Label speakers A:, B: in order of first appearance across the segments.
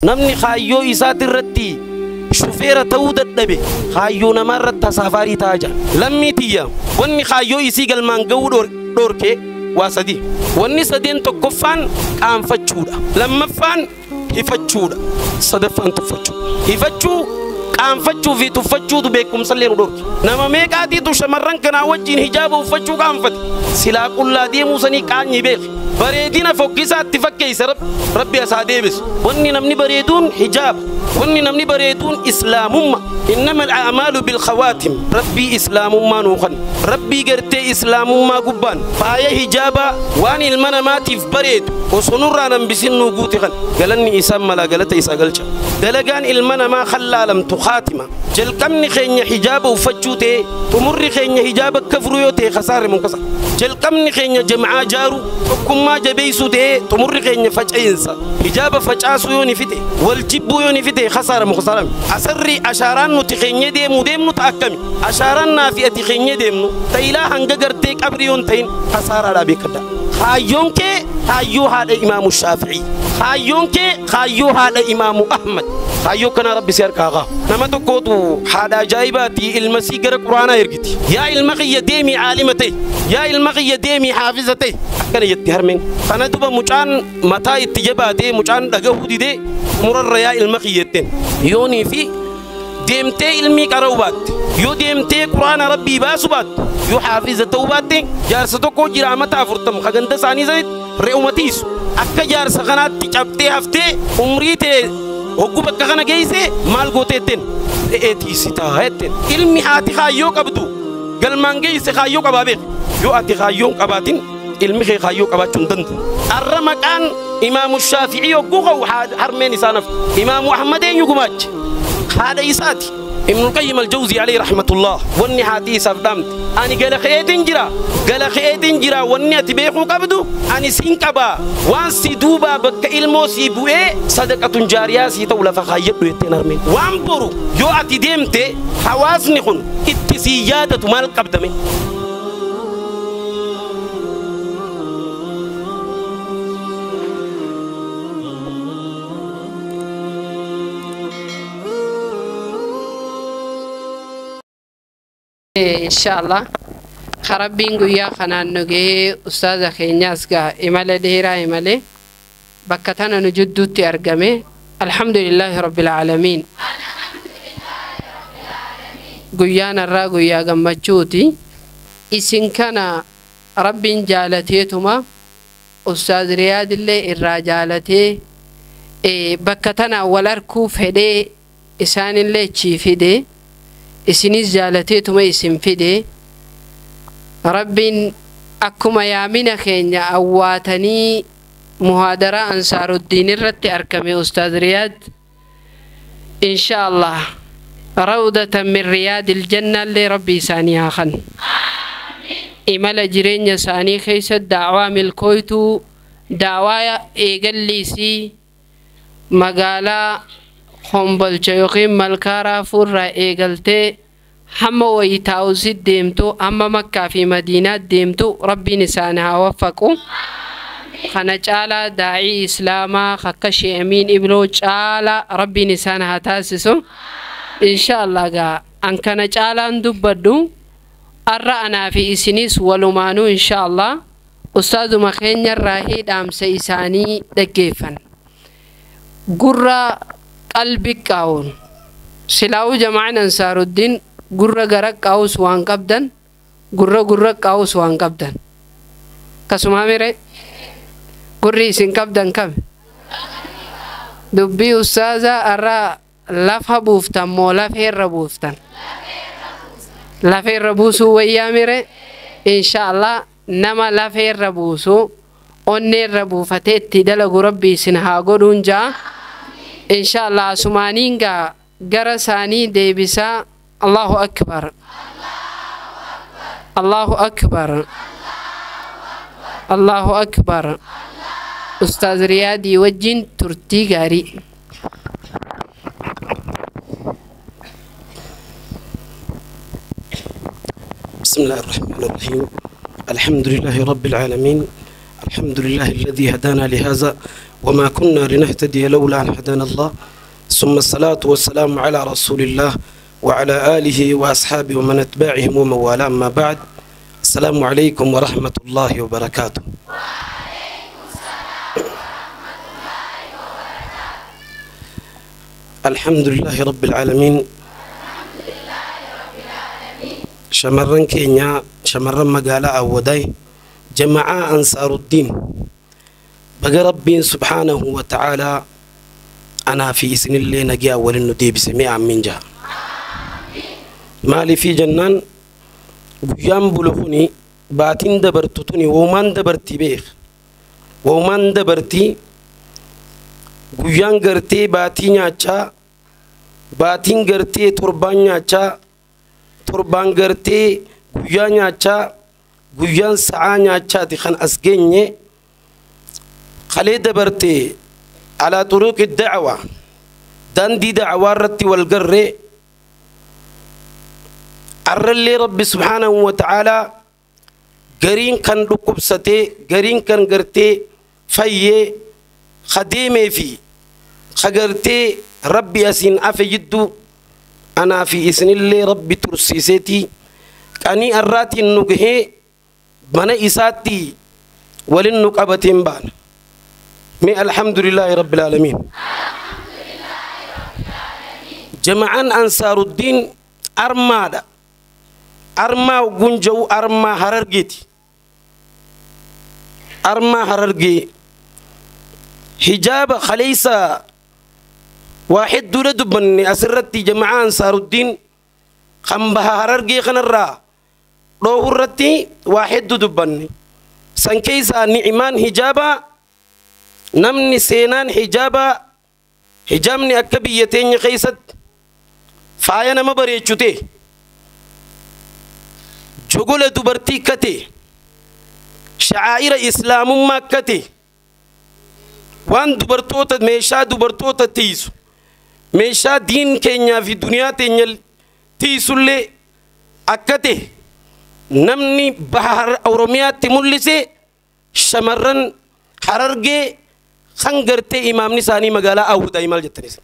A: Namni kaayyoo isaati irratti shufeera ta'uu dadhabe kaayyoo namaa irratti tasaafarii ta'aa jira. Lammii tiyya, wanni kaayyoo isii galmaan ga'uu dhorke waa sadi. Wanni sadeen tokkoffaan qaanfachuudha. Lammaffaan hifachuudha. Sadaffaan tuffachuudha. Hifachuu, qaanfachuu fi tuffachuutu beekumsallee nu dhorke. Nama meeqaatiitu shamarran kanaa wajjin hijaaba uffachuu qaanfate? Silaa qullaa deemuu sanii qaanyii beeke. Bareedina fokkisaatti fakkeessa rabbi asaa deebisu. Wanni namni bareeduun hijaaba. Wanni namni bareeduun islaamummaa. Innama al'amaalu bilkhawaatim. Rabbii islaamummaa nuu kan. Rabbii gartee islaamummaa gubbaan faaya hijaabaa waan ilma namaatiif bareedu osoo nurraa hambisin nuu guute kan. Galanni isaan malaa galata isaa galcha. Dalagaan ilma namaa khallaalamtu khaatima. Jalqabni keenya hijaaba uffachuu ta'e, xumurri keenya hijaaba kafruu yoo ta'e kasaare munkasa. Jalqabni keenya jama'aa jaaru tokkummaa jabeessuu ta'e, xumurri keenya faca'insa. Hijaaba facaasuu yoo ni fite, wal jibbuu yoo ni fite, kasaara mukasaarame. Asarri ashaaraan nuti keenya deemuu deemnu ta'a akkami? Ashaaraan naafi ati keenya deemnu ta'ilaa hanga gartee qabri yoo hin ta'in kasaaraadhaa beekadha. Kaayyoon kee kaayyoo haadha Imaamu Shaafi'ii. Kaayyoon kee kaayyoo haadha Imaamu Ahmad. Kaayyoo kana rabbi si harkaa qaba. Nama tokkootu haadha ajaa'ibaati ilma sii gara quraanaa ergiti. Yaa ilma kiyya deemii caalima ta'e. Yaa ilma kiyya deemii haafiza ta'e. Akkana jetti harmeen. Kana duba mucaan mataa itti jabaatee mucaan dhagahuu didee xumurarra yaa ilma kiyya jetteen. Yoonii fi deemtee ilmii qara'uu baatte, yoo deemtee quraana rabbii baasu baatte, yoo haafiza ta'uu baatte, jaarsa tokko jira amata 40 ka ganda isaanii sanitti re'uma tiisu. Akka jaarsa kanaatti cabxee haftee umrii ta'e hogguu bakka kana geesse maal gootee jetteen? Re'ee tiisitaa jetteen. Ilmi haati kaayyoo qabdu galmaan geesse kaayyoo qabaa beek. Yoo ati kaayyoon qabaatin ilmi kee kaayyoo qabaachuu hin danda'u. Arra maqaan Imaamu Shaafi'ii hogguu ka'u harmeen isaa nafti. Imaamu Ahmad eenyu gumaache? Haadha isaati. Ibnul Qayyim al-Jawzi alayhi rahmatullah wanni haati isaaf dhaamte. Ani gala ka'eetiin jira. Gala ka'eetiin jira, wanni ati beekuu qabdu ani siin qabaa. Waan si duubaa bakka ilmoo sii bu'ee sadaqatun jaariyaa sii ta'u lafa kaayyadhu jetteen harmeen. Waan boru yoo ati deemte hawaasni kun itti sii yaadatu maal qabdame?
B: Inshallah Rabbiin guyyaa kanaan nu gahee ustaaza keenyaas gaa imala dheeraa imalee bakka tana nu jidduutti argame, alhamdulillahi rabbil aalamiin. Guyyaan har'aa guyyaa gammachuuti. Isin kana Rabbiin jaalateetuma ustaaz Riyaadillee irraa jaalatee bakka tana wal arkuu fedhee isaanillee achii fide, isinis jaalateetuma isin fide. Rabbiin akkuma yaamina keenya awwaatanii muhaadaraa Ansaaruddiin irratti argame ustaaz Riyaad, insha Allah rawdatan min riyaadil jannaallee rabbi isaanii haa kennu. Imala jireenya isaanii keessa daawaa milkooytuu, daawaa eegalliisii magaalaa Kombolcha yookiin Malkaa Raafuurraa eegaltee hamma wayitaawusit deemtu, hamma Makkaa fi Madiinaat deemtu rabbiin isaan haa waffaqu. Kana caalaa daa'ii islaamaa akka She'amiin Ibloo caalaa rabbiin isaan haa taasisu. Insha Allah gaa an kana caalaan dubbadhu. Arra anaa fi isinis walumaanuu insha Allah ustaazuma keenyarraa dhaamsa isaanii dhaggeeffan. Gurra qalbi qaawun silaa'uu jama'aan Ansaaruddiin gurra gara qaawus waan qabdan, gurra gurra qaawus waan qabdan. Akkasumaa mire gurri isin qabdan kami? Dubbii ustaazaa arraa lafa buuftan moo lafeerra buuftan? Lafeerra buusuu wayyaa mire? Insha Allah nama lafeerra buusu, onneerra buufatee itti dalagu rabbi isin haa godhuun ja'a. Insha Allah asumaaniin gaa gara isaanii deebisaa. Allahu akbar. Allahu akbar. Allahu akbar. Ustaaz Riyaadii wajjin turtii gaarii.
A: بسم الله الرحمن الرحيم، الحمد لله رب العالمين، الحمد لله الذي هدانا لهذا. وما كنا لنهتدي لولا أن هدانا الله ثم الصلاة والسلام على رسول الله وعلى آله وأصحابه ومن أتباعهم ومن والاه أما بعد السلام عليكم ورحمة الله وبركاته. الحمد لله رب العالمين. شمرن كينيا شمرن مقالة أوداي جماعة أنصار الدين بقى ربي سبحانه وتعالى أنا في سن اللي نجا ولنو دي بسميع من جا مالي في جنان قيام بلغني باتين دبرتتني ومان دبرتي بيخ ومان دبرتي guyyaan gartee baatii nyaachaa baatiin gartee torbaan nyaachaa torbaan gartee guyyaa nyaachaa guyyaan sa'aa nyaachaati kan as geenye kalee dabartee alaa turuuqi da'awa daandii da'awaa irratti wal garree arrallee rabbi subhaanahu wa ta'aalaa gariin kan dhukkubsatee gariin kan gartee fayyee خديمي في خجرتي ربي أسين أفي جدو أنا في إسن اللي ربي ترسيسيتي كاني أراتي النجهي من إساتي ولنك أبتين بان مي الحمد لله رب العالمين. جمعان أنصار الدين أرمادا أرما وجنجو أرما هررجيتي أرما هررجي حجاب خليسة واحد دولة دبني أسرتي جماعة أنصار الدين خمبها هررجي خنرا روهرتي واحد دبني سنكيسا نعمان حجابا نمني سينان حجابا حجامني أكبيتين خيست فاينا ما بريتشوتي جغولة دبرتي كتي شعائر إسلام ما كتي وان dubartoota meeshaa dubartoota tiisu meeshaa diin keenyaa fi duniyaa teenya tiisullee akka ta'e namni baha Oromiyaatti mul'ise shamarran Harargee kan gartee imaamni isaanii magaalaa Awwadaay maal jettanis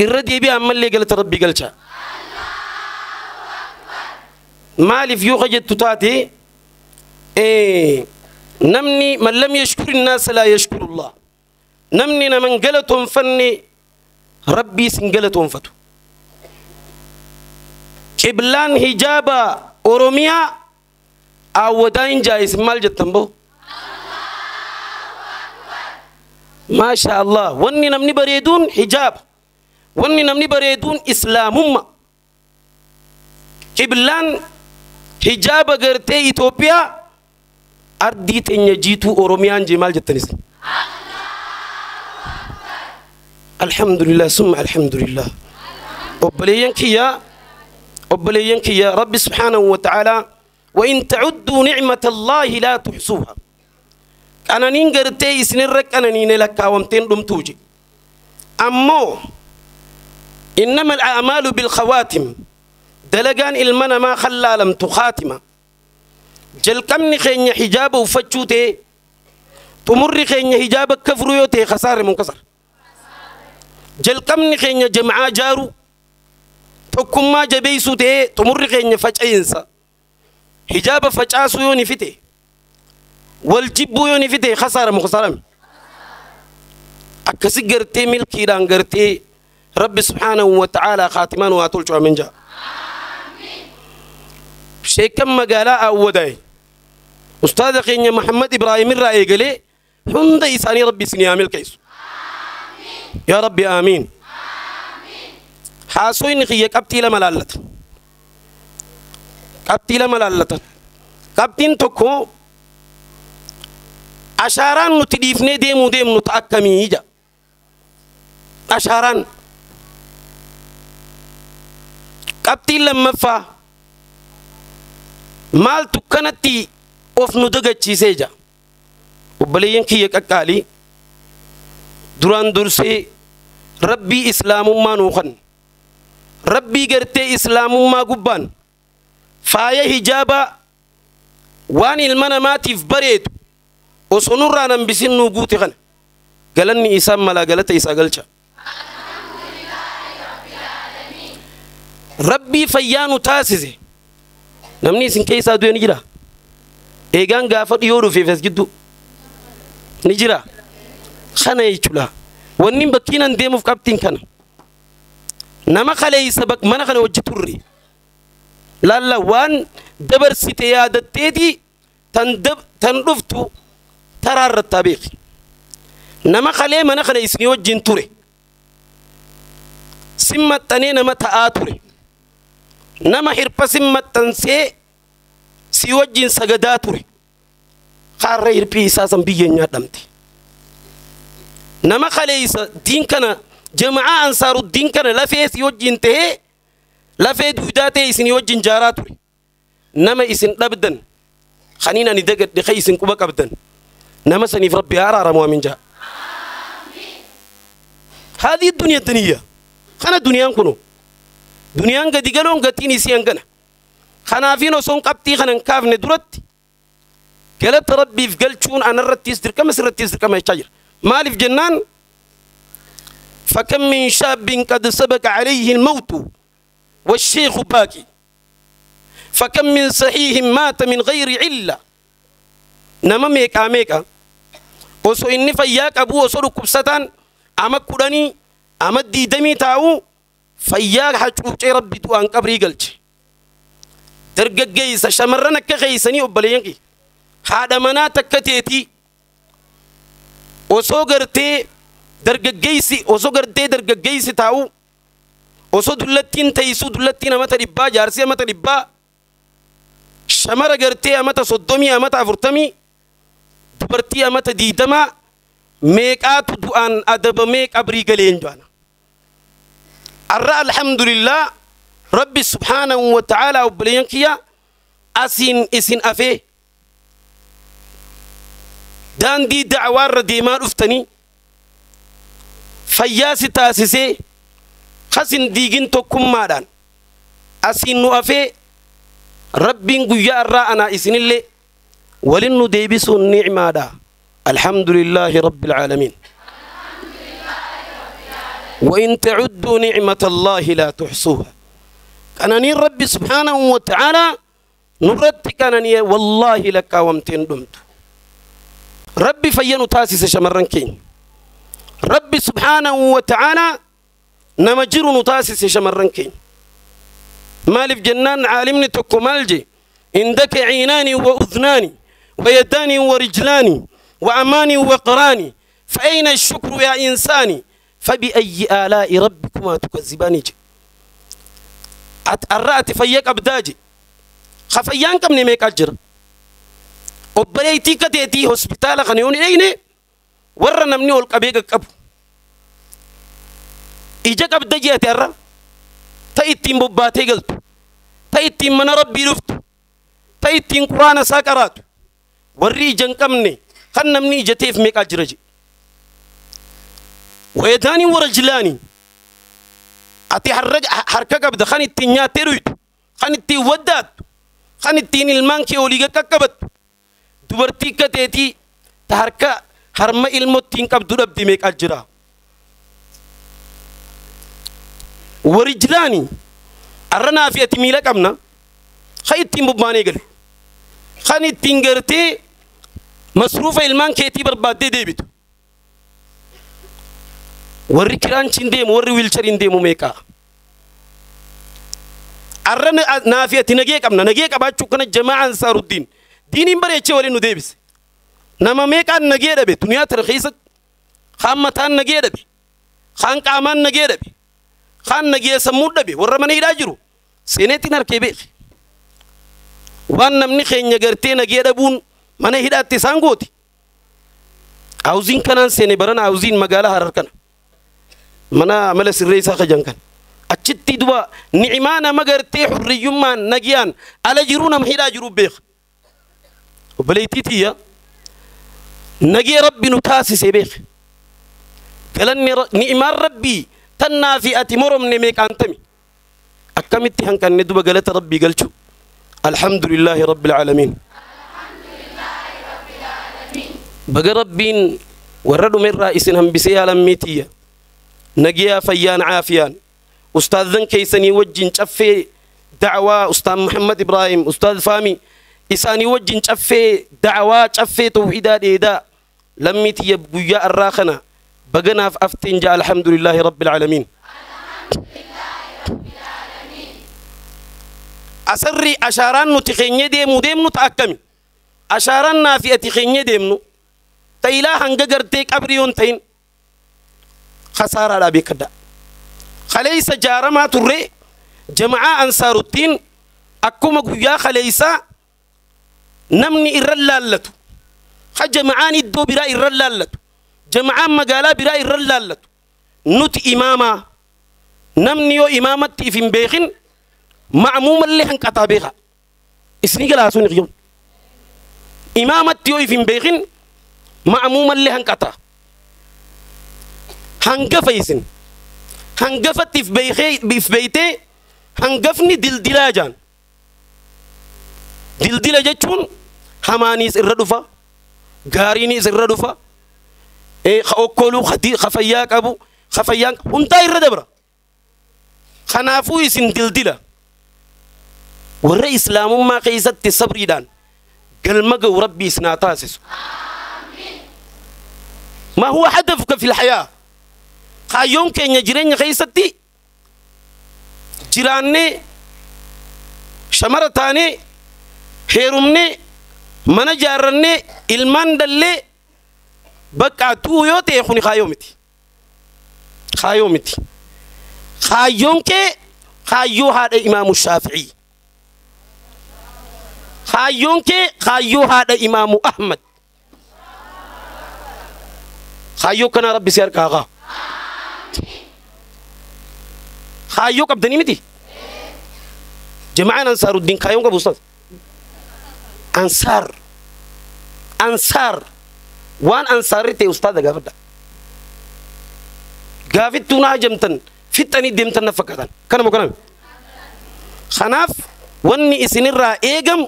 A: irra deebi'aa ammallee galata rabbii galcha maaliif yoo jettu taate نمني من لم يشكر الناس لا يشكر الله نمني من قلتهم فني ربي سنقلتهم فتو قبلان حجابا أوروميا أودين جايز مال جتنبو ما شاء الله وني نمني بريدون حجاب وني نمني بريدون إسلام قبلان حجابا قرتي إثيوبيا أردي تنجيتو أوروميان جمال جتنس الحمد لله ثم الحمد لله أبلينك يا رب سبحانه وتعالى وإن تعدوا نعمة الله لا تحصوها أنا نينغرتي سنرك أنا نينلك ومتين دمتوجي أمو إنما الأعمال بالخواتم دلقان المنا ما خلى لم تخاتمه جلكمني خين حجاب وفتشوتي تمر خين حجاب كفريوتي خسار منكسر جلكمني خين جماعة جارو تكما جبيسوتي تمر خين فجأينسا حجاب فجأسو يوني فتي والجبو يوني فتي خسار مخسرم أكسي قرتي ملكي دان قرتي رب سبحانه وتعالى خاتمان واتولشو من جا شيكم مقالا أوداي أستاذ خيني محمد إبراهيم الرأي قالي هند إساني ربي سنيامل كيس يا ربي آمين. حاسوين خيك أبتي لما لالت أبتي لما لالت قبتين تكو أشاران نتديفني ديمو ديم نتأكمي إجا أشاران قبتي لما فا maaltu kanatti of nu dagachiisee jira obboleeyyan kiyya qaqqaalii duraan dursee rabbii islaamummaa nuu kan rabbii gartee islaamummaa gubbaan faaya hijaaba Waan ilma namaatiif bareedu osoo nurraa hambisin nuu guute kana galanni isaan malaa galata isaa galcha. Rabbii fayyaa nu taasise namni isin keessaa du'e ni jira. Eegaan gaafa dhiyoo dhufeef as gidduu ni jira. Kana jechuudha. Wanni bakkiin an deemuuf qabxiin kana. Nama kaleessa mana kana hojii turre. Laalla waan dabarsite yaadatteeti tan dhuftu taraarrattaa beeki. Nama kalee mana kana isinii wajjin ture. Sin maxxanee nama ta'aa ture. Nama hirpha sin maxxansee si wajjin sagadaa ture. Kaarra hirphii isaa san biyyeen nyaadhamte. Nama kaleessa diin kana jama'aa Ansaaruddin kana lafee si wajjin ta'ee lafee duudaa ta'e isinii wajjin jaaraa ture. Nama isin dhabdan kaniin ani dagadhe ka isin quba qabdan nama saniif Rabbi haa araaramu amin jaa. Haadhii duniyaa duniyaa kana duniyaan kunu duniyaan gadi galoon gatiin isii hangana. Kanaafiin osoon qabxii kana hin kaafne duratti galata Rabbiif galchuun anarrattis dirqama sirrattis dirqama jechaa jira. Maaliif jennaan فكم من شاب قد سبق عليه الموت والشيخ باقي فكم من صحيح مات من غير علة. نما ميكا ميكا osoo inni fayyaa qabu osoo dhukkubsataan ama 10 ama 20 taa'u fayyaa hacuucee Rabbi du'aan qabrii galche. Dargaggeessa shamarran akka keeysanii obboleeyyan kee haadha manaa takka teetii osoo gartee dargaggeessi osoo gartee dargaggeessi taa'u osoo dullattiin teessuu dullattiin amata 100 jaarsii amata 100 shamara gartee amata 30 amata 40 dubartii amata 20 meeqaatu du'aan adabamee qabrii galeen jaana. Arra alhamdulillah Rabbi subhaanahu wa ta'ala obboleeyyan kiyya asiin isin afee daandii da'awaarra deemaa dhuftanii fayyaa si taasisee kasin diigin tokkummaadhaan asiin nu afee Rabbiin guyyaa irraa anaa isinillee walin nu deebisuun ni'maadha. Alhamdulillahi Rabbil aalamiin. وإن تعدوا نعمة الله لا تحصوها. كانني ربي سبحانه وتعالى نرد كانني والله لك وامتين دمت. ربي فينو تاسس شمرن كين. ربي سبحانه وتعالى نمجر نتاسس شمرن كين. مالف جنان عالمني تكمالجي عندك عيناني وأذناني ويداني ورجلاني وأماني وقراني فأين الشكر يا إنساني فبأي آلاء ربكما تكذبان. أتأرأت فيك أبداجي خفيان كم نميك أجر أبريتي كتيتي هوسبيتال خنيوني أين ورا نمني والقبيك كب إجاك أبداجي أتأرى تأتي مباتي قلت تأتي من ربي رفت تأتي قرآن ساكرات وري جنكمني خنمني جتيف ميك أجرجي ويداني ورجلاني أتي حركة قبضة خاني التنيا ترويت خاني التي ودات خاني التين المانكي وليغا ككبت دبرتي كتيتي تحركة هرم المتين كبدو ربدي ميك أجرا ورجلاني أرنا في أتميلك أمنا خاي التين بباني قل خاني التين قرتي مصروف المانكي تي بربادي ديبتو warri kiraanchiin deemu warri wiilchariin deemu meeqa arra naafi ati nagee qabna nagee qabaachuu kana jamaa Ansaaruddin diiniin bareechee waliin nu deebise nama meeqaan nagee dhabe duniyaa tana keessatti kaan mataan nagee dhabe kaan qaamaan nagee dhabe kaan nagee sammuu dhabe warra mana hidhaa jiru seeneetiin harkee beeke waan namni keenya gartee nagee dhabuun mana hidhaatti isaan gooti hawziin kanaan seene barana hawziin magaalaa Harar kana mana amala sirreessaa kajan kan achitti duba ni'imaa nama gartee hurriyyummaan nagiyaan ala jiruu nama hidhaa jiru beeka obboleettii tiyya nagee Rabbi nu taasise beeka galanni ni'imaan Rabbii tannaa fi ati moromne meeqaantami akkamitti hanqanne duba galata Rabbii galchu alhamdulillaahi rabbil aalamiin. Baga Rabbiin warra dhumerraa isin hambisee yaa lammii tiyya. Nagiyaa fayyaan caafiyaan. Ustaazan keessanii wajjin caffee da'awaa Ustaaz Muhammad Ibrahim, Ustaaz Faami isaanii wajjin caffee da'awaa caffee tawhiidaa dheedaa lammii tiyya guyyaa arraa kana baganaaf afteen ja'a alhamdulillaahi rabbil aalamiin. Asarri ashaaraan nuti keenyee deemuu deemnu ta'a akkami? Ashaaraan naafi ati keenyee deemnu ta'ilaa hanga gartee qabrii yoon ta'in khasaaraadhaa beekadha. Khaleessa jaaramaa turre jama'aa Ansaaruttiin akkuma guyyaa khaleessaa namni irra laallatu ha jama'aan iddoo biraa irra laallatu jama'aan magaalaa biraa irra laallatu nuti imaamaa namni yoo imaamatti if hin beekin ma'muumallee hanqataa beeka. Isinii galaasuun hiriyoon imaamatti yoo if hin beekin ma'muumallee hanqataa. Hangafa isin hangafatti if beeytee hangafni dildilaa jaan. Dildila jechuun hamaaniis irra dhufa, gaariinis irra dhufa, ka okkoluu, ka fayyaa qabu, ka fayyaan hundaa irra dabra. Kanaafuu isin dildila. Warra islaamummaa keessatti sabriidhaan galma ga'u Rabbi isin haa taasisu. ما هو هدفك في الحياة؟ kaayyoon keenya jireenya keessatti jiraannee shamara taanee heerumnee mana jaarrannee ilmaan dhallee bakka du'u yoo ta'e kuni kaayyoo miti. Kaayyoo miti. Kaayyoon kee kaayyoo haadha Imaamu Shaafi'ii. Kaayyoon kee kaayyoo haadha Imaamu Ahmad. Kaayyoo kana Rabbi si harkaa qaba. Kaayyoo qabdanii miti. Jama'aan Ansaaruddiin kaayyoon qabu ustaz. Ansaar. Ansaar. Waan ansaarri ta'e ustaaza gaafadha. Gaafittuu naa jamtan fixanii deemtan na fakkaatan. Kana moo kanami? Kanaaf wanni isinirraa eegamu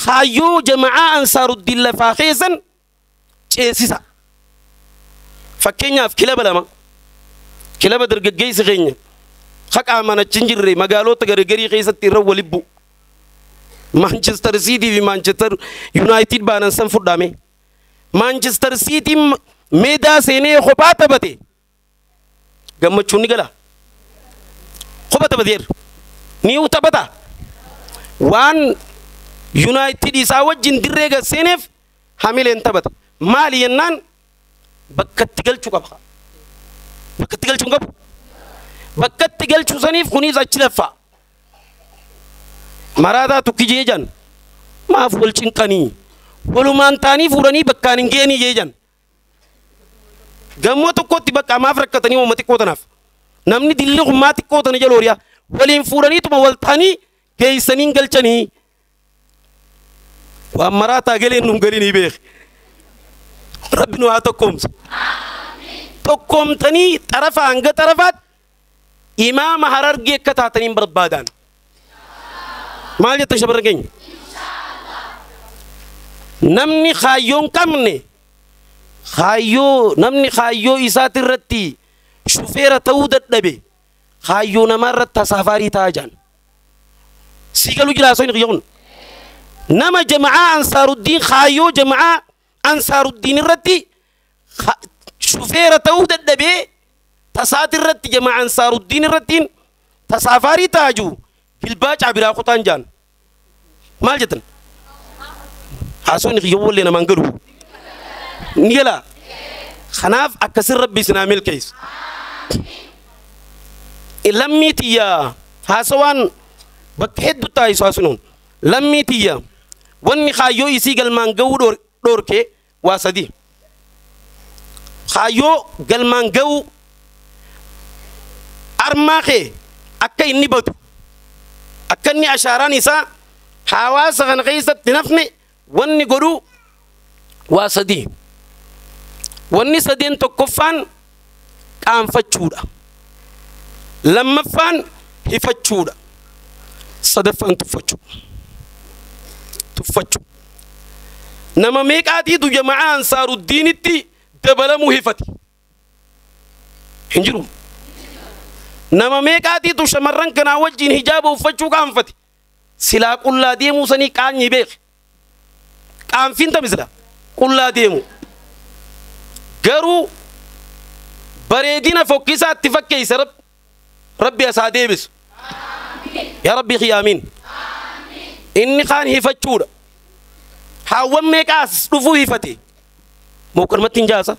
A: kaayyoo jama'aa Ansaaruddiin lafaa keessan ceesisa. Fakkeenyaaf kilaba lama. Kilaba dargaggeessi keenya haqaamaan achi hin jirre magaalota garagarii keessatti irra waliin bu'u. Manchester City fi Manchester United baanan san fudhame. Manchester City meedaa seenee kophaa taphate. Gammachuun ni gala. Kophaa taphateera. Ni taphata. Waan United isaa wajjin dirree gad seeneef hamileen taphata. Maali jennaan bakkatti galchuu qaba. Bakkatti galchuu hin qabu. Bakkatti galchuu saniif kunis achi laffaa. Maraataa tokki jee jan maaf wal cinqanii walumaan taanii fuudhanii bakkaan hin geenii jee jan. Gammoo tokkotti bakka maaf rakkatanii uumama xiqqoo tanaaf. Namni dilli hummaa xiqqoo tana jala horiyaa waliin fuudhaniituma wal taanii geessanii hin galchanii. Waan maraataa galeen nu hin galinii beeki. Rabbi nu haa tokkoomsu. Tokkoomtanii xarafa hanga xarafaatti imaama Harargee akka taataniin barbaadan. Maal jettan shamarran keenya? Namni kaayyoon qabne kaayyoo namni kaayyoo isaati irratti shufeera ta'uu dadhabe kaayyoo namaa irratti tasaafarii ta'aa jiran. Sii galuu jira haasawni kiyya kun. Nama jama'aa Ansaaruddiin kaayyoo jama'aa Ansaaruddiin irratti shufeera ta'uu dadhabee tasaati irratti jama'aa Ansaaruddiin irrattiin tasaafarii ta'aa jiru bilbaa caabiraa kutaan jaan. Maal jettan? Haasawni kiyya wallee namaan galu. Ni galaa? Kanaaf akkasin Rabbi isin haa milkeessu. Lammii tiyya haasawaan bakka hedduu taayisu haasawni lammii tiyya wanni kaayyoo isii galmaan ga'uu dhoorke waa sadii. Kaayyoo galmaan ga'uu armaa kee akka inni badu akka inni ashaaraan isaa hawaasa kana keessatti nafne wanni godhu waa sadii. Wanni sadeen tokkoffaan qaanfachuudha. Lammaffaan hifachuudha. Sadaffaan tuffachuu. Tuffachuu. Nama meeqaatiitu jama'aa Ansaaruddiinitti dabalamuu hifate? Hin jiru. Nama meeqaatiitu shamarran kanaa wajjin hijaaba uffachuu qaanfate? Silaa qullaa deemuu sanii qaanyii beeke. Qaanfiin tamisila qullaa deemu. Garuu bareedina fokkisaatti fakkeeysa Rabbi asaa deebisu. Yaa Rabbi xiyaamiin. Inni kaan hifachuudha. Haawwan meeqaas dhufuu hifate? Mooqalmatti hin jaasa.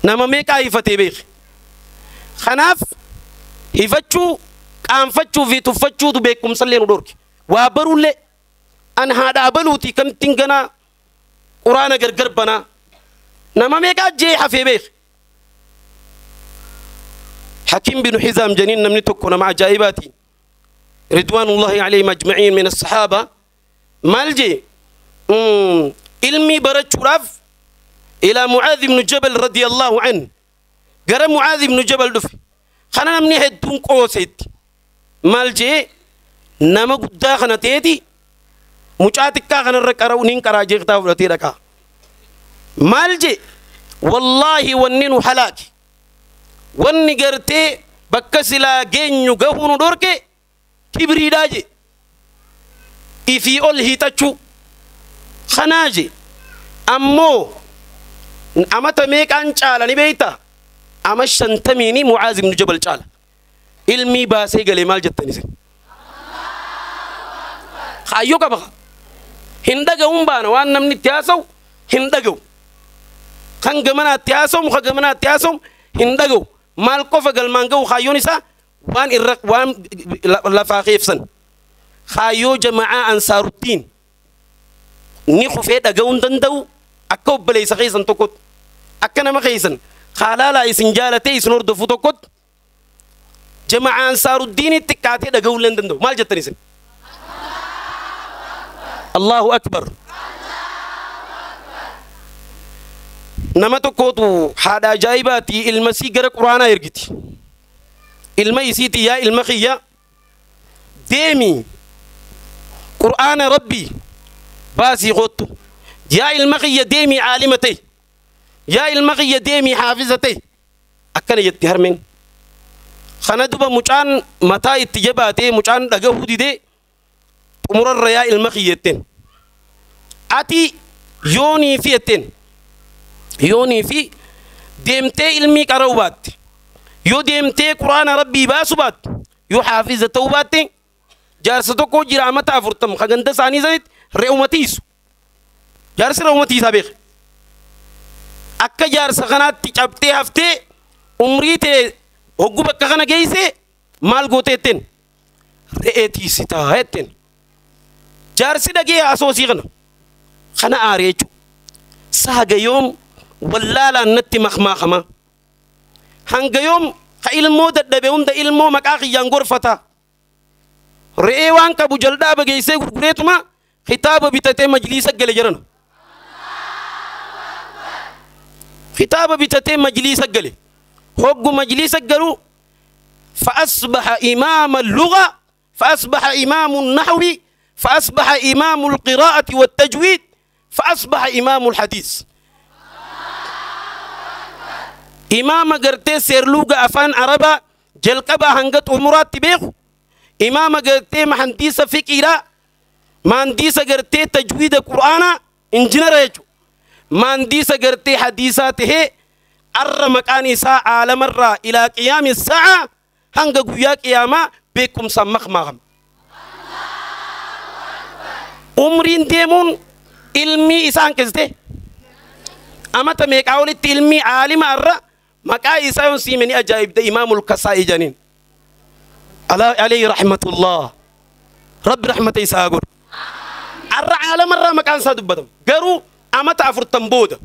A: Nama meeqaa hifatee beeke? Kanaaf hifachuu, qaanfachuu fi tuffachuutu beekumsallee nu dhorke. Waa baruullee an haadha abaluuti kamittiin ganaa quraana gargar banaa. Nama meeqaa jee hafee beeke? Hakiim bin Hizaam janiin namni tokko nama ajaa'ibaati. Ridwaanullahi alayhim ajma'iin min as-sahaaba. Maal jee? Ilmii barachuudhaaf ilaa Mucaadh ibnu Jabal radiyallahu anhu gara Mucaadh ibnu Jabal dhufe. Kana namni hedduun qooseetti. Maal jee? Nama guddaa kana ta'eeti mucaa xiqqaa kanarra qara'u nin qaraa jee kitaaba fudhatee dhaqaa. Maal jee? Wallaahi wanni nu halaaki. Wanni gartee bakka silaa geenyu gahuu nu dhorke kibriidhaa jee. Ifii ol hiixachuu. Kanaa jee. Ammoo amata meeqaan caala ni beektaa? Ama 50 Mucaaz ibnu Jabal caala. Ilmii baasee galee maal jettan isin? Kaayyoo qaba. Hin dhaga'uun baana waan namni itti haasa'u hin dhaga'u. Kan gamanaatti haasa'u kan gamanaatti haasa'u hin dhaga'u. Maal qofa galmaan ga'u kaayyoon isaa waan irra waan lafaa keefsan. Kaayyoo jama'aa Ansaaruddiin ni kufee dhaga'uu hin danda'u akka obboleessa keessan tokkotti akka nama keessan haalaalaa isin jaalatee isin hordofu tokkotti jama'aa Ansaaruddiinitti xiqqaatee dhaga'uu illee hin danda'u. Maal jettan isin? Allahu akbar. Nama tokkootu haadha ajaa'ibaatii ilma isii gara quraanaa ergiti. Ilma isiiti yaa ilma kiyya deemi qur'aana Rabbii baasii kottu. Yaa ilma kiyya deemi caalima ta'e. Yaa ilma kiyya deemi haafiza ta'e. Akkana jetti harmeen. Kana duba mucaan mataa itti jabaatee mucaan dhagahuu didee xumurarra yaa ilma kiyya jetteen. Ati yoonii fi jetteen. Yoonii fi deemtee ilmii qara'uu baatte. Yoo deemtee quraana Rabbii baasu baatte. Yoo haafiza ta'uu baatte jaarsa tokko jira amata 40 kan ganda isaanii sanitti re'uma tiisu. Jaarsi re'uma tiisaa beeka. Akka jaarsa kanaatti cabtee haftee umrii ta'e hoggu bakka kana geesse maal gootee jetteen? Re'ee tiisitaa jetteen. Jaarsi dhagee haasoo kana. Kana aaree jechuudha. Sahaga yoom wallaalaan natti makmaakama. Hanga yoom ka ilmoo dadhabe hunda ilmoo maqaa kiyyaan gorfata. Re'ee waan qabu jal'aa bageessee gurgureetuma kitaaba bitatee majliisa gale jiran. Kitaaba bitatee majliisa gale. Hoggu majliisa galu فأصبح إمام اللغة فأصبح إمام النحو فأصبح إمام القراءة والتجويد فأصبح إمام الحديث. إمام قرتي سيرلوغا أفان عربا جلقبا هنگت أمورات تبيخ. إمام قرتي مهندسة فكرة مهندسة قرتي تجويد القرآن إنجنر يجو مهندسة قرتي حديثاته أر مكان إساء عالم الرا إلى قيام الساعة هنگا قويا قياما بكم سمخ مغم. عمرين ديمون ilmi isaan keessatti amata meeqaa olitti ilmi caalima irra maqaa isaa yoon siimeni ajaa'ibda imaamul kasaa'i janiin. Alayhi rahmatullah. Rabbi rahmata isaa godhu. Arra caalama irraa maqaan isaa dubbatamu. Garuu amata 40 booda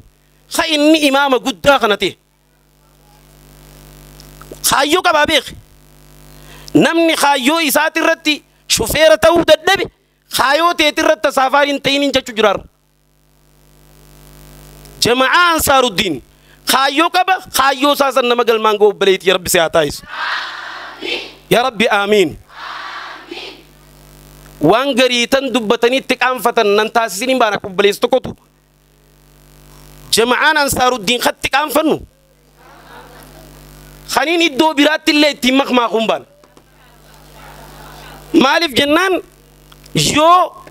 A: ka inni imaama guddaa kana ta'e. Kaayyoo qabaa beeke. Namni kaayyoo isaati irratti shufeera ta'uu dadhabe kaayyoo teeti irratti tasaafaariin ta'iniin jechuu jiraarra. Jama'aa Ansaaruddiin kaayyoo qaba kaayyoo isaa san nama galmaan ga'u obboleettii yaa Rabbi si haa taayisu. Yaa Rabbi aamiin. Waan gariitan dubbatanii itti qaanfatan nan taasisin hin baana obboleessi tokkotu. Jama'aan Ansaaruddiin katti qaanfannu. Kaniin iddoo biraatti illee ittiin makmaakuun baana. Maaliif jennaan yoo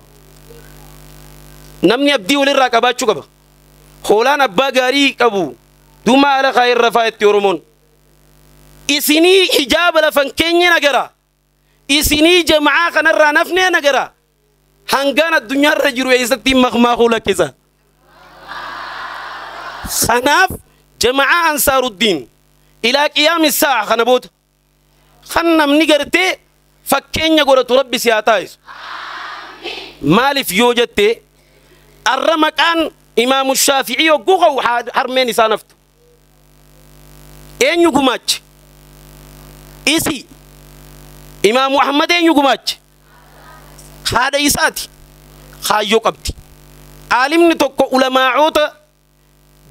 A: namni abdii walirraa qabaachuu qaba. Hoolaan abbaa gaarii qabu dumaa ala kaayirra faayetti Oromoon. Isinii hijaaba lafan keenya nagara. Isinii jama'aa kanarraa nafnee nagara. Hangaan addunyaarra jiru eessatti makmaakuu lakkisa. Kanaaf jama'aa Ansaaruddiin ilaa qiyaami saa'a kana booda kan namni gartee fakkeenya godhatu rabbi si haa taa'isu. Maaliif yoo jette arra maqaan imaamu Shaafi'ii yogguu ka'u harmeen isaa naftu. Eenyu gumaache? Isi imaamu Ahmad eenyu gumaache? Haadha isaati. Kaayyoo qabdi. Aalimni tokko ulamaa'oota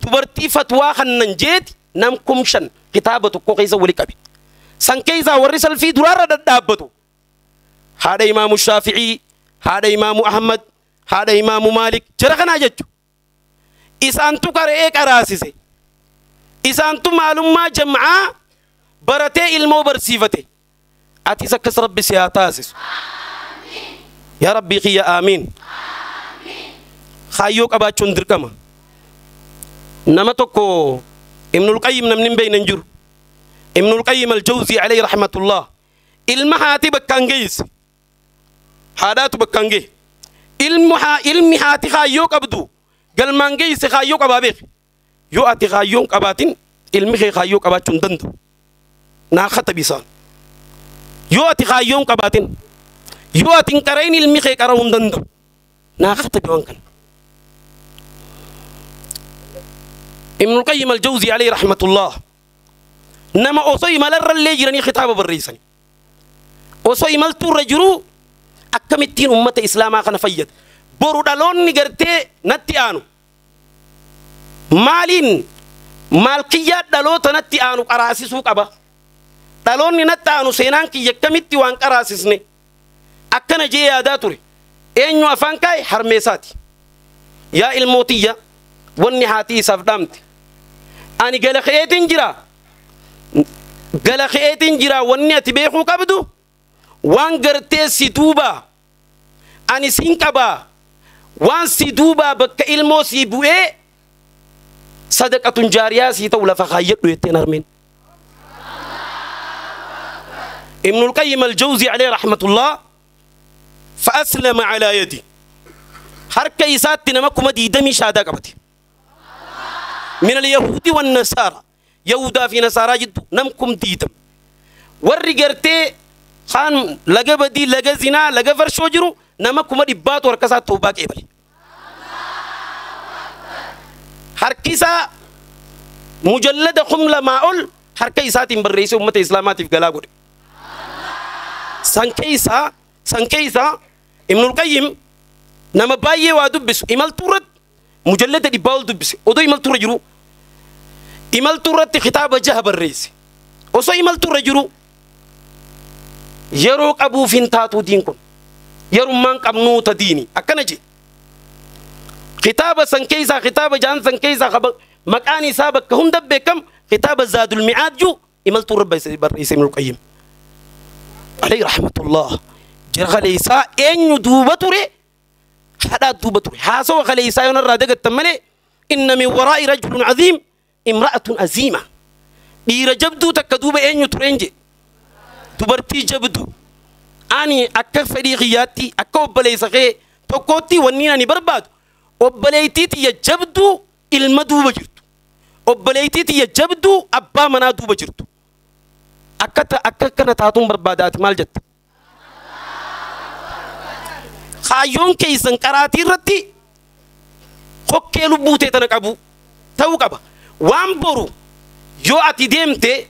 A: dubartii fatwaa kannan jeeti nam 5,000 kitaaba tokko keessa wali qabe. San keessaa warri salfii duraarra dhadhaabbatu. Haadha imaamu Shaafi'ii, haadha imaamu Ahmad, haadha imaamu Maalik jara kanaa jechu. Isaantu qara'ee qaraasise. Isaantu maalummaa jam'aa baratee ilmoo barsiifate. Atis akkas rabbi si haa taasisu. Yaa rabbii kiyya aamiin. Kaayyoo qabaachuun dirqama. Nama tokko Ibnul Qayyim namni hin beekne hin jiru. Ibnul Qayyim al-Jawzii alayhi rahmatullah. Ilma haati bakkaan geesse. Haadhaatu bakkaan geesse. Ilmi haati kaayyoo qabdu galmaan geesse kaayyoo qabaa beeki. Yoo ati kaayyoon qabaatin ilmi kee kaayyoo qabaachuu hin danda'u. Naa katabi isaan. Yoo ati kaayyoon qabaatin yoo ati hin qara'in ilmi kee qara'uu hin danda'u. Naa katabi waan kana. Ibnul Qayyim al-Jawzii alayhi rahmatullah. Nama osoo imalarra illee jiranii kitaaba barreessani. Osoo imaltuurra jiruu akkamittiin ummata islaamaa kana fayyada. Boru dhaloonni gartee natti aanu. Maaliin maal kiyyaa dhaloota natti aanu qaraasisuu qaba. Dhaloonni natti aanu seenaan kiyya akkamitti waan qaraasisne. Akkana jee yaadaa ture. Eenyu afaan kaa'e harmeessaati. Yaa ilmootiyya wanni haatii isaaf dhaamte. Ani gala ka'eetiin jira. Gala ka'eetiin jira wanni ati beekuu qabdu waan gartee si duubaa ani siin qabaa waan si duubaa bakka ilmoo sii bu'ee sadaqatun jaariyaa sii ta'u lafa kaayyadhu jetteen harmeen. Ibnul Qayyim al-Jawzii alayhi rahmatullah fa'aslama alaa yadi. Harka isaatti nama 20,000 shaadaa qabate. من اليهود والنصارى يهودا في نصارى جدو نمكم ديدم warri gartee kaan laga badii laga zinaa laga farshoo jiru nama 400,000 harka isaa toobaa qeebale. Harki isaa mujallada 2,000 ol harka isaatiin barreessee uummata islaamaatiif galaa godhe. San keessaa Ibnul Qayyim nama baay'ee waa dubbisu imaltuu irratti mujallada 100 ol dubbise odoo imaltuu irra jiru imaltuu irratti kitaaba 6 barreesse. Osoo imaltuu irra jiru yeroo qabuuf hin taatu diin kun yerummaan qabnuu ta diini akkana jee. Kitaaba san keessaa kitaaba 6 san keessaa maqaan isaa bakka hunda beekam kitaaba Zaadul Mi'aad ju imaltuu irra barreesse Ibnul Qayyim alayhi rahmatullah. Jira kaleessaa eenyu duuba ture haadhaa duuba ture haasawa kaleessaa yoon irraa dagattan malee inna min waraa'i rajulun aziim imra'atun aziima. Dhiira jabduu takka duuba eenyu tureen jee dubartii jabduu. Ani akka fedhii kiyyaatti akka obboleessa kee tokkootti wanni ani barbaadu obboleettii tiyya jabduu ilma duuba jirtu obboleettii tiyya jabduu abbaa manaa duuba jirtu akka akka kana taatuun barbaadaati maal jetta? Kaayyoon keessan qaraatii irratti kokkee lubbuu ta'e tana qabu ta'uu qaba. Waan boru yoo ati deemte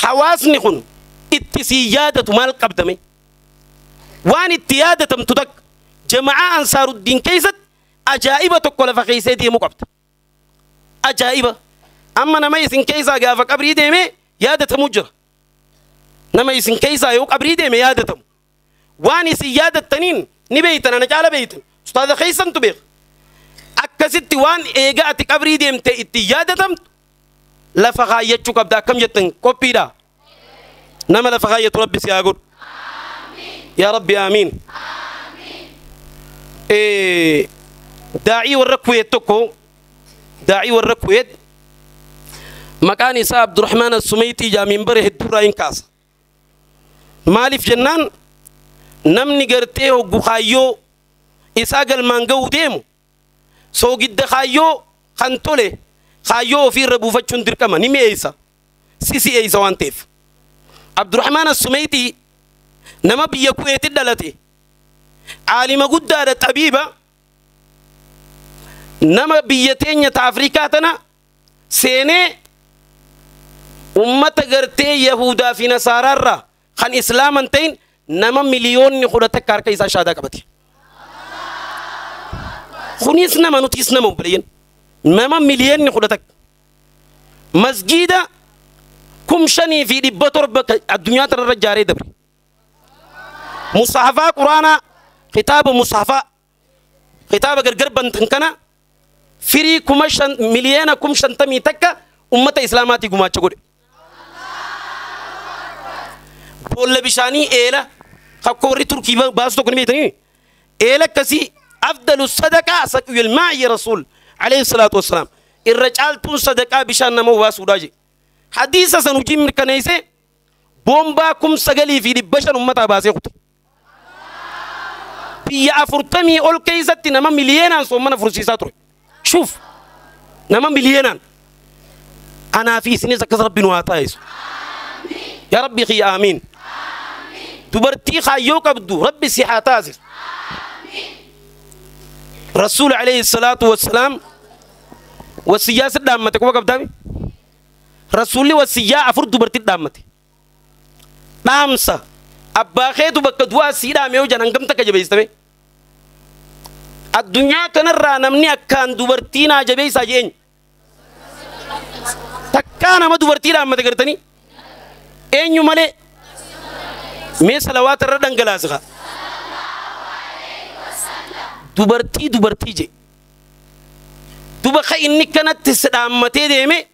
A: hawaasni kun itti sii yaadatu maal qabdame? Waan itti yaadatamtu takka jama'aa Ansaaruddiin keessatti ajaa'iba tokko lafa keessee deemuu qabda. Ajaa'iba! Amma nama isin keessaa gaafa qabrii deeme yaadatamuu jira. Nama isin keessaa yoo qabrii deeme yaadatamu. Waan isin yaadattaniin ni beeytan, ana caala beeytan. Ustaaza keessantu beeka. Akkasitti waan eega ati qabrii deemte itti yaadatamtu lafa kaayyachuu qabda. Akkam jettan, qophiidha? Nama lafa kaayyatu Rabbi si haa godhu. Yaa Rabbi, aamiin. Daa'ii warra Kuweet tokko, daa'ii warra Kuweet, maqaan isaa Abdurrahmaan As-Sumeyxii jaamiin bare hedduurraa hin kaasa. Maaliif jennaan, namni gartee hoggu kaayyoo isaa galmaan ga'uu deemu soogidda kaayyoo kan tole kaayyoo ofiirra buufachuun dirqama, ni mi'eessa, si si'eessa waan ta'eef. Abdurrahmaan As-Sumeyxii nama biyya Kuweetti dhalate, aalima guddaadha, xabiiba, nama biyya teenya ta Afrikaa tana seenee ummata gartee Yahudaa fi Nasaaraarraa kan Islaaman ta'in nama 11,000,000 harka isaa shaadaa qabate. Kunis nama, nutis nama, obboleeyyan. Nama 11,000,000. Masgiida 5700 addunyaa tanarra ijaaree dabre. Musaafaa Quraanaa, kitaaba musaafaa, kitaaba gargar bantan kana firii 5,000 51,000,000 ummata Islaamaatii gumaacha godhe. Boolla bishaanii eela kakko warri Turkii baasu tokko ni beektanii, eela akkasii. Afdalu sadaqaa saqiyul maa'i, Rasuul alayhi salaatu wassalaam irra caaltuun sadaqaa bishaan nama baasuudhaa je. Hadiisa san hojii mirkaneessee boombaa 9500 ummataa baasee kute. Biyya 40 ol keessatti nama miliyeenaan soommana fursiisaa ture. Shuuf, nama miliyeenaan. Anaa fi isinis akkas Rabbi nu haa taasisu. Yaa Rabbi kiyya, aamiin. Dubartii kaayyoo qabdu Rabbi si haa taasisu. Rasuul alayhi salaatu wassalaam wasiyyaa si dhaammate quba qabdaami. Rasuulli wasiyyaa afur dubartii dhaammate. Dhaamsa abbaa keetu bakka du'aa sii dhaame yoo jedhan hangam takka jabeessitame. Addunyaa kanarraa namni akkaan dubartii naa jabeessaa je'eenyu. Takkaa nama dubartii dhaammate gartanii eenyu malee? Mee salawaata irra dhangalaasika. Dubartii, dubartii je. Duba ka inni kanatti si dhaammatee deeme.